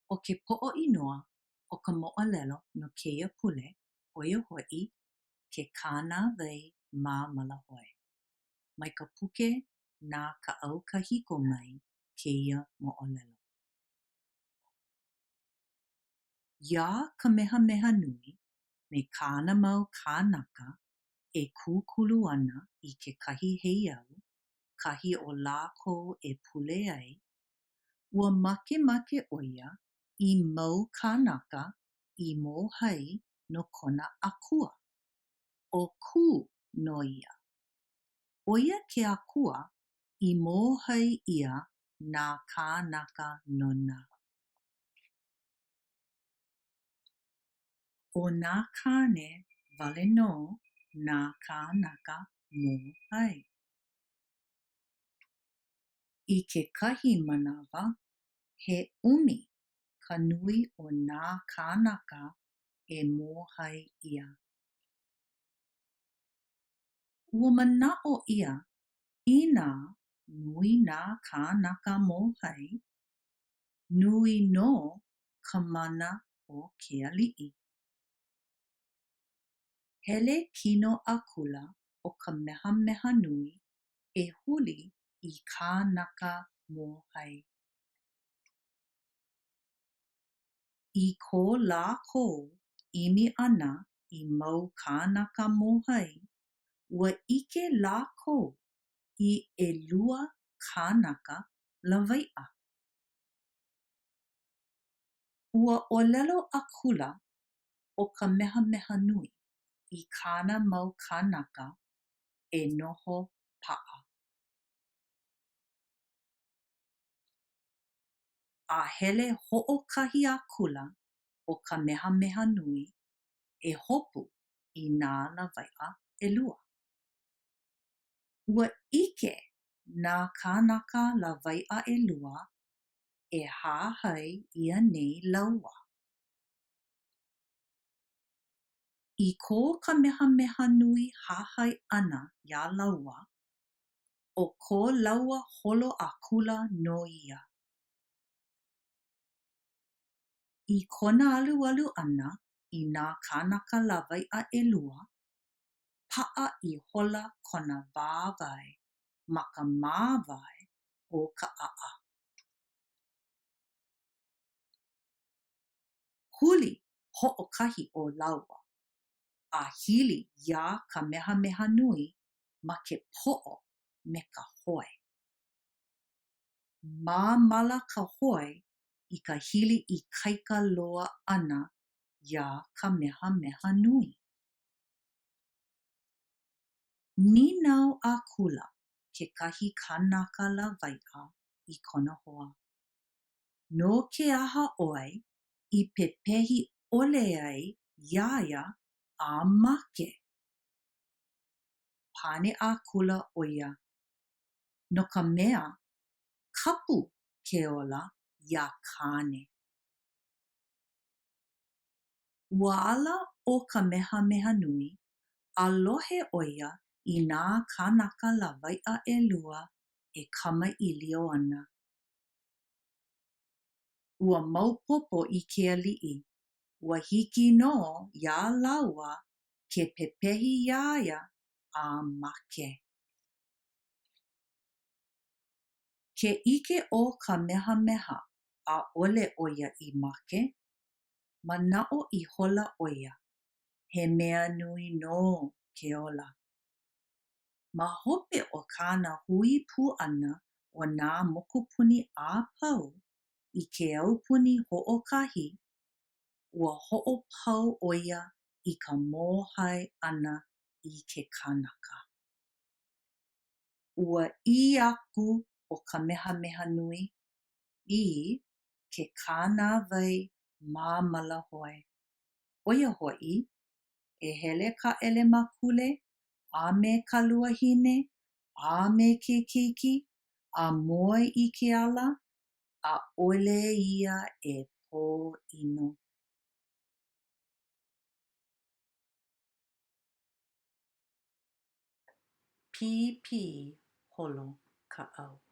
ʻO ke poʻo inoa o ka moʻolelo no kēia pule, ʻo ia hoʻi, Ke Kānāwai Māmalahoe. Mai ka puke Nā Kaʻao Kahiko mai kēia moʻolelo. Iā Kamehameha Nui me kāna mau kānaka e kūkulu ana i kekahi heiau, kahi o lākou e pule ai, ua makemake ʻo ia i mau kānaka i mōhai no kona akua, ʻo Kū nō ia. ʻO ia ke akua i mōhai ʻia nā kānaka nona. ʻO nā kāne wale nō nā kānaka mōhai. I kekahi manawa, he ʻumi ka nui o nā kānaka e mōhai ʻia. Ua manaʻo ʻia inā nui nā kānaka mōhai, nui nō ka mana o ke aliʻi. Hele kino akula ʻo Kamehameha Nui e huli i kānaka mōhai. I ko lākou ʻimi ʻana i mau kānaka mōhai, ua ʻike lākou i ʻelua kānaka lawaiʻa. Ua ʻōlelo akula ʻo Kamehameha Nui i kāna mau kānaka e noho paʻa. A hele hoʻokahi akula ʻo Kamehameha Nui e hopu i nā lawaiʻa ʻelua. Ua ʻike nā kānaka lawaiʻa ʻelua e hahai ʻia nei lāua. I ko Kamehameha Nui hahai ʻana iā lāua, ʻo ko lāua holo akula nō ia. I kona alualu ʻana i nā kānaka lawaiʻa ʻelua, paʻa ihola kona wāwae ma ka māwae o ka ʻaʻa. Huli hoʻokahi o lāua, a hili iā Kamehameha Nui ma ke poʻo me ka hoe. Māmala ka hoe i ka hili ikaika loa ʻana iā Kamehameha Nui. Nīnau akula kekahi kanaka lawaiʻa i kona hoa, No ke aha ʻoe i pepehi ʻole ai iā ia a make? Pane akula ʻo ia, No ka mea, kapu ke ola iā Kāne. Ua ala ʻo Kamehameha Nui, a lohe ʻo ia i nā kānaka lawaiʻa ʻelua e kamaʻilio ana. Ua maopopo i ke aliʻi, ua hiki nō iā lāua ke pepehi iā ia a make. Ke ʻike ʻo Kamehameha ʻaʻole ʻo ia i make, manaʻo ihola ʻo ia, he mea nui nō ke ola. Ma hope o kāna hui pū ʻana o nā mokupuni a pau i ke aupuni hoʻokahi, ua hoʻopau ʻo ia i ka mōhai ʻana i ke kanaka. Ua ʻī aku ʻo Kamehameha Nui i ke kānāwai māmalahoe, ʻo ia hoʻi, e hele ka ʻelemakule a me ka luahine a me ke keiki a moe i ke ala, ʻaʻole ia e pōʻino. Pīpī holo ka ʻau.